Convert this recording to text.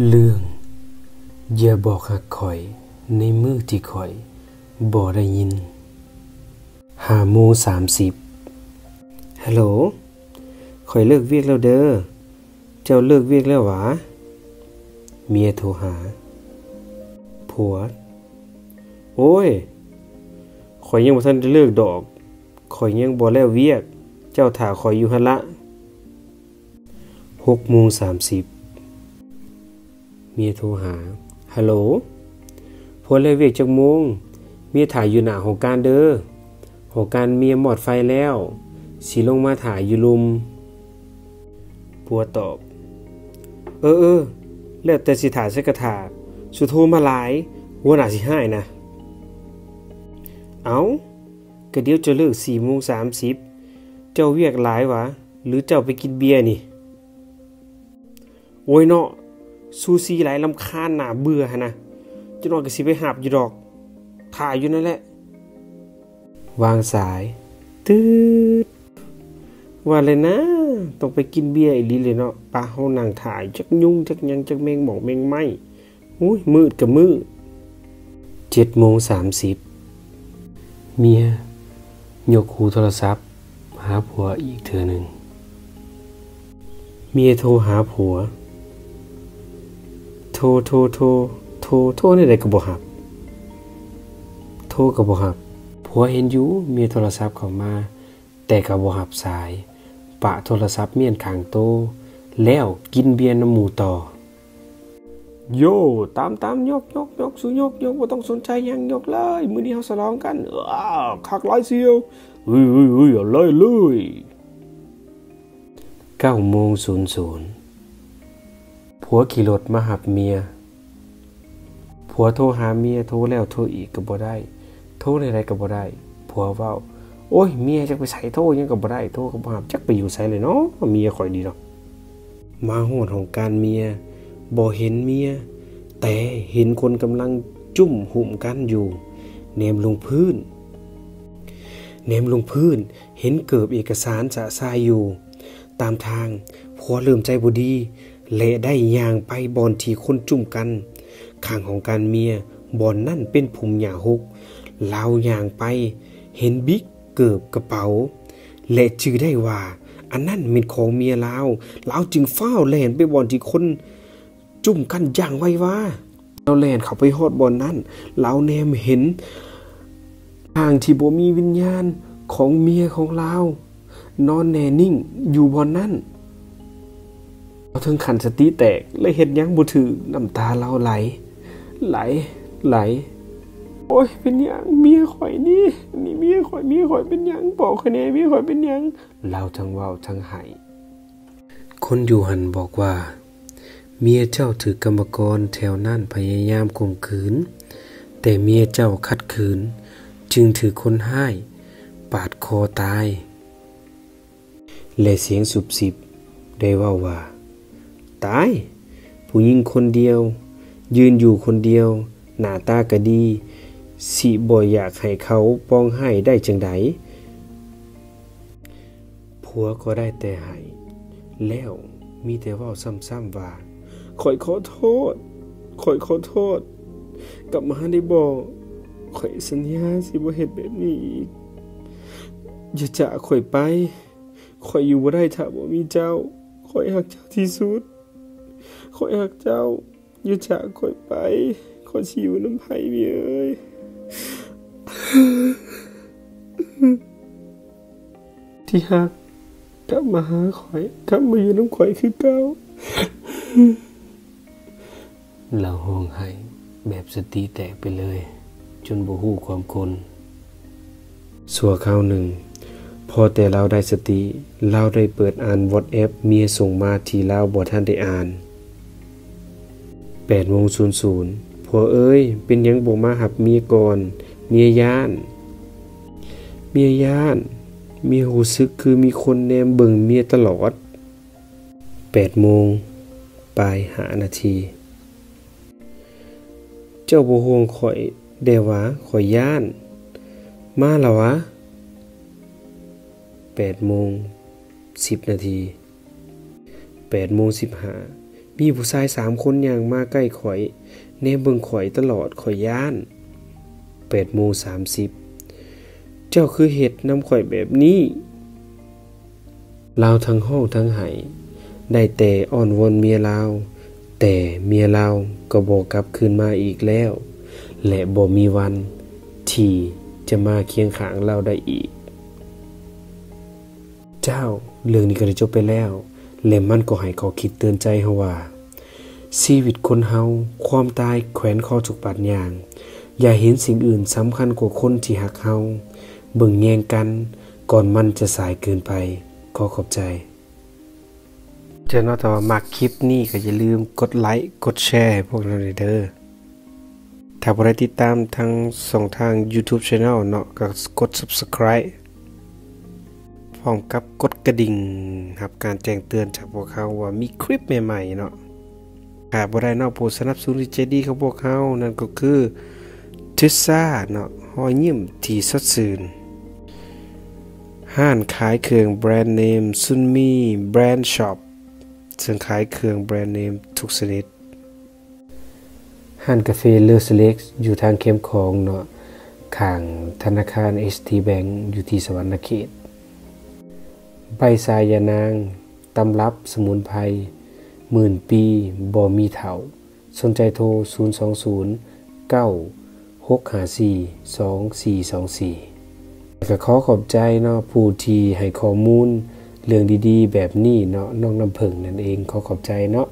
ເລື່ອງຢ່າບອກຮັກຂ້ອຍໃນມື້ທີ່ຂ້ອຍບໍ່ໄດ້ຍິນ. ຫ້າໂມງສາມສິບ. ຮັລໂຫຼ, ຂ້ອຍເລີກວຽກແລ້ວເດີ. ເຈົ້າເລີກວຽກແລ້ວຫວາ? ເມຍໂທຫາ. ຜົວ. ໂອ້ຍ, ຂ້ອຍຍັງບໍ່ທັນໄດ້ເລີກດອກ. ຂ້ອຍຍັງບໍ່ແລ້ວວຽກ. ເຈົ້າຖ້າຂ້ອຍຢູ່ຫັ້ນລະ. ຫົກໂມງສາມສິບ. ເມຍໂທຫາ. ຮັລໂຫຼ, ຜົວແລ້ວວຽກຈັກໂມງ? ເມຍຖ້າຢູ່ໜ້າຫ້ອງການເດີ. ຫົວການເມຍມອດໄຟແລ້ວ, ຊິລົງມາຖ້າຢູ່ລຸ່ມ. ຜົວຕອບ. ເອີໆ, ແລ້ວແຕ່ຊິຖ້າໃສກະຖ້າ. ສຸໂທມາຫຼາຍ, ຫົວໜ້າຊິຮ້າຍນະ. ເອົ້າ, ກະດຽວຈະເລີກສີ່ໂມງສາມສິບ. ເຈົ້າວຽກຫຼາຍຫວາ ຫຼືເຈົ້າໄປກິນເບຍນີ້? ໂອ້ຍເນາະ, ຊູຊີຫຼາຍ, ລຳຄານ, ໜ້າເບື່ອຫັ້ນນະ. ຈັກໜ້ອຍກໍຊິໄປຮັບຢູ່ດອກ. ຖ້າຢູ່ນັ້ນແຫຼະ. ວາງສາຍ. ຕຶດ. ວ່າແລ້ວນະ, ຕ້ອງໄປກິນເບຍອີ່ຫຼີເລີຍເນາະ. ປະ, ເຮົານັ່ງຖ້າ ຈັກຍຸງ ຈັກຫຍັງ ຈັກແມງໝອກແມງໄມ້. ໂອ້ຍ, ມືດກໍມືດ. ເຈັດໂມງສາມສິບ. ເມຍຍົກຫູໂທລະສັບຫາຜົວອີກເທື່ອໜຶ່ງ. ເມຍໂທຫາຜົວ. ໂທ, ໂທ, ໂທ, ໂທ, ໂທແນວໃດກໍບໍ່ຮັບ. ໂທກໍບໍ່ຮັບ. ຜົວເຫັນຢູ່ເມຍໂທລະສັບເຂົ້າມາ, ແຕ່ກໍບໍ່ຮັບສາຍ. ປະໂທລະສັບມ້ຽນຂ້າງໂຕ, ແລ້ວກິນເບຍນຳໝູ່ຕໍ່. ໂຢ, ຕາມ, ຕາມ, ຍົກ, ຍົກ, ຍົກ, ສູຍົກ, ຍົກ, ບໍ່ຕ້ອງສົນໃຈຫຍັງ, ຍົກເລີຍ. ມື້ນີ້ເຮົາສະຫຼອງກັນ. ອ້າ, ຄັກຫຼາຍສ່ຽວ. ເຮີ້ຍ, ເຮີ້ຍ, ເຮີ້ຍ, ເອົາເລີຍ, ເລີຍ. ເກົ້າໂມງສູນສູນ. ຜົວຂີ່ລົດມາຮັບເມຍ. ຜົວໂທຫາເມຍ, ໂທແລ້ວໂທອີກກໍບໍ່ໄດ້, ໂທແນວໃດກໍບໍ່ໄດ້. ຜົວເວົ້າ. ໂອ້ຍ, ເມຍຈັກໄປໃສ, ໂທຫຍັງກໍບໍ່ໄດ້, ໂທກໍບໍ່ຮັບ, ຈັກໄປຢູ່ໃສແລ້ວເນາະ, ເມຍຂ້ອຍນີ້ເນາະ. ມາຮອດຫ້ອງການເມຍ, ບໍ່ເຫັນເມຍ, ແຕ່ເຫັນຄົນກຳລັງຈຸ້ມຫຸ້ມກັນຢູ່. ແນມລົງພື້ນ, ແນມລົງພື້ນ, ເຫັນເກີບເອກະສານຊະຊາຍຢູ່ຕາມທາງ. ຜົວເລີ່ມໃຈບໍ່ດີ ແລະ ໄດ້ຍ່າງໄປບ່ອນທີ່ຄົນຈຸ້ມກັນ ຂ້າງຫ້ອງການເມຍ. ບ່ອນນັ້ນເປັນພຸ່ມຫຍ້າຮົກ. ລາວຍ່າງໄປເຫັນບິກ, ເກີບ, ກະເປົາ ແລະ ຈື່ໄດ້ວ່າອັນນັ້ນແມ່ນຂອງເມຍລາວ. ລາວຈຶ່ງຟ້າວແລ່ນໄປບ່ອນທີ່ຄົນ ຈຸ້ມກັນຢ່າງໄວວາ. ລາວແລ່ນເຂົ້າໄປຮອດບ່ອນນັ້ນ, ລາວແນມເຫັນຮ່າງທີ່ບໍ່ມີວິນຍານຂອງເມຍຂອງລາວ ນອນແນ່ນິ່ງຢູ່ບ່ອນນັ້ນ. ລາວເຖິງຂັ້ນສະຕິແຕກ ແລະ ເຮັດຫຍັງບໍ່ຖືກ, ນ້ຳຕາລາວໄຫຼ, ໄຫຼ, ໄຫຼ. ໂອ້ຍ, ເປັນຫຍັງເມຍຂ້ອຍນີ້? ນີ້ເມຍຂ້ອຍ, ເມຍຂ້ອຍເປັນຫຍັງ? ບອກຂ້ອຍແດ່, ເມຍຂ້ອຍເປັນຫຍັງ? ລາວທັງເວົ້າທັງໄຫ້. ຄົນຢູ່ຫັ້ນບອກວ່າ ເມຍເຈົ້າຖືກກຳມະກອນແຖວນັ້ນພະຍາຍາມຂົ່ມຂືນ, ແຕ່ເມຍເຈົ້າຂັດຂືນ, ຈຶ່ງຖືກຄົນຮ້າຍປາດຄໍຕາຍ. ແລະ ສຽງຊຸບຊິບໄດ້ເວົ້າວ່າ ຕາຍ! ຜູ້ຍິງຄົນດຽວ, ຢືນຢູ່ຄົນດຽວ, ໜ້າຕາກະດີ, ຊິບໍ່ຢາກໃຫ້ເຂົາປອງຮ້າຍໄດ້ຈັ່ງໃດ? ຜົວກໍໄດ້ແຕ່ໄຫ້ ແລ້ວມີແຕ່ເວົ້າຊ້ຳໆວ່າ ຂ້ອຍຂໍໂທດ, ຂ້ອຍຂໍໂທດ, ກັບມາໄດ້ບໍ່? ຂ້ອຍສັນຍາຊິບໍ່ເຮັດແບບນີ້ອີກ. ຢ່າຈາກຂ້ອຍໄປ. ຂ້ອຍຢູ່ບໍ່ໄດ້ຖ້າບໍ່ມີເຈົ້າ. ຂ້ອຍຮັກເຈົ້າທີ່ສຸດ. ຂ້ອຍຮັກເຈົ້າ. ຢ່າຈາກຂ້ອຍໄປ. ຂ້ອຍຊິຢູ່ນຳໃຜ ເມຍເອີຍ? ທີ່ຮັກ, ກັບມາຫາຂ້ອຍ, ກັບມາຢູ່ນຳຂ້ອຍຄືເກົ່າ. ລາວຮ້ອງໄຫ້ແບບສະຕິແຕກໄປເລີຍ ຈົນບໍ່ຮູ້ຄວາມຄົນ. ຊົ່ວຄາວໜຶ່ງ, ພໍແຕ່ລາວໄດ້ສະຕິ, ລາວໄດ້ເປີດອ່ານ WhatsApp ເມຍສົ່ງມາທີ່ລາວບໍ່ທັນໄດ້ອ່ານ. ແປດໂມງສູນສູນ. ຜົວເອີຍ, ເປັນຫຍັງບໍ່ມາຮັບເມຍກ່ອນ? ເມຍຢ້ານ. ເມຍຢ້ານ. ເມຍຮູ້ສຶກຄືມີຄົນແນມເບິ່ງເມຍຕະຫຼອດ. ແປດໂມງປາຍຫ້ານາທີ. ເຈົ້າບໍ່ຫ່ວງຂ້ອຍແດ່ຫວາ? ຂ້ອຍຢ້ານ. ມາລະຫວາ? ແປດໂມງສິບນາທີ. ແປດໂມງສິບຫ້າ. ມີຜູ້ຊາຍສາມຄົນຍ່າງມາໃກ້ຂ້ອຍ, ແນມເບິ່ງຂ້ອຍຕະຫຼອດ, ຂ້ອຍຢ້ານ. ແປດໂມງສາມສິບ ເຈົ້າຄືເຮັດນຳຂ້ອຍແບບນີ້? ລາວທັງຮ້ອງທັງໄຫ້, ໄດ້ແຕ່ອ້ອນວອນເມຍລາວ, ແຕ່ເມຍລາວກໍບໍ່ກັບຄືນມາອີກແລ້ວ ແລະ ບໍ່ມີວັນທີ່ຈະມາຄຽງຂ້າງລາວໄດ້ອີກ. ເຈົ້າ, ເລື່ອງນີ້ກໍໄດ້ຈົບໄປແລ້ວ ແລະ ມັນກໍໃຫ້ຂໍ້ຄິດເຕືອນໃຈເຮົາວ່າ ຊີວິດຄົນເຮົາ, ຄວາມຕາຍແຂວນຄໍທຸກບາດຍ່າງ. ຢ່າເຫັນສິ່ງອື່ນສຳຄັນກວ່າຄົນທີ່ຮັກເຮົາ. ເບິ່ງແຍງກັນ ກ່ອນມັນຈະສາຍເກີນໄປ. ຂໍຂອບໃຈ. ເຈົ້າເນາະ, ຖ້າວ່າມັກຄລິບນີ້ກໍຢ່າລືມກົດໄລ, ກົດແຊໃຫ້ພວກເຮົາແດ່ເດີ. ຖ້າບໍ່ໄດ້ຕິດຕາມທາງຊ່ອງທາງ YouTube Channel ເນາະ, ກໍກົດ Subscribe ພ້ອມກັບກົດກະດິ່ງ ຮັບການແຈ້ງເຕືອນຈາກພວກເຮົາວ່າມີຄລິບໃໝ່ໆເນາະ. ຂາດບໍ່ໄດ້ເນາະ, ຜູ້ສະໜັບສະໜູນທີ່ໃຈດີຂອງພວກເຮົາ ນັ້ນກໍຄື Tissa ເນາະ, ຮອຍຍິ້ມທີ່ສົດຊື່ນ. ຮ້ານຂາຍເຄື່ອງແບຣນເນມ Sunmi Brand Shop ເຊິ່ງຂາຍເຄື່ອງແບຣນເນມທຸກຊະນິດ. ຮ້ານກາເຟ Le Select ຢູ່ທາງແຄມຂອງເນາະ, ຂ້າງທະນາຄານ ເອສ ທີ Bank ຢູ່ທີ່ສະຫວັນນະເຂດ. ໃບຊາຢານາງ ຕຳລັບສະໝຸນໄພ ໝື່ນປີບໍ່ມີເຖົ້າ. ສົນໃຈໂທ ສູນສອງສູນ ເກົ້າຫົກຫ້າສີ່ ສອງສີ່ສອງສີ່. ແລະ ກໍຂໍຂອບໃຈເນາະ ຜູ້ທີ່ໃຫ້ຂໍ້ມູນເລື່ອງດີໆແບບນີ້ເນາະ, ນ້ອງນ້ຳເຜິ້ງນັ້ນເອງ. ຂໍຂອບໃຈເນາະ.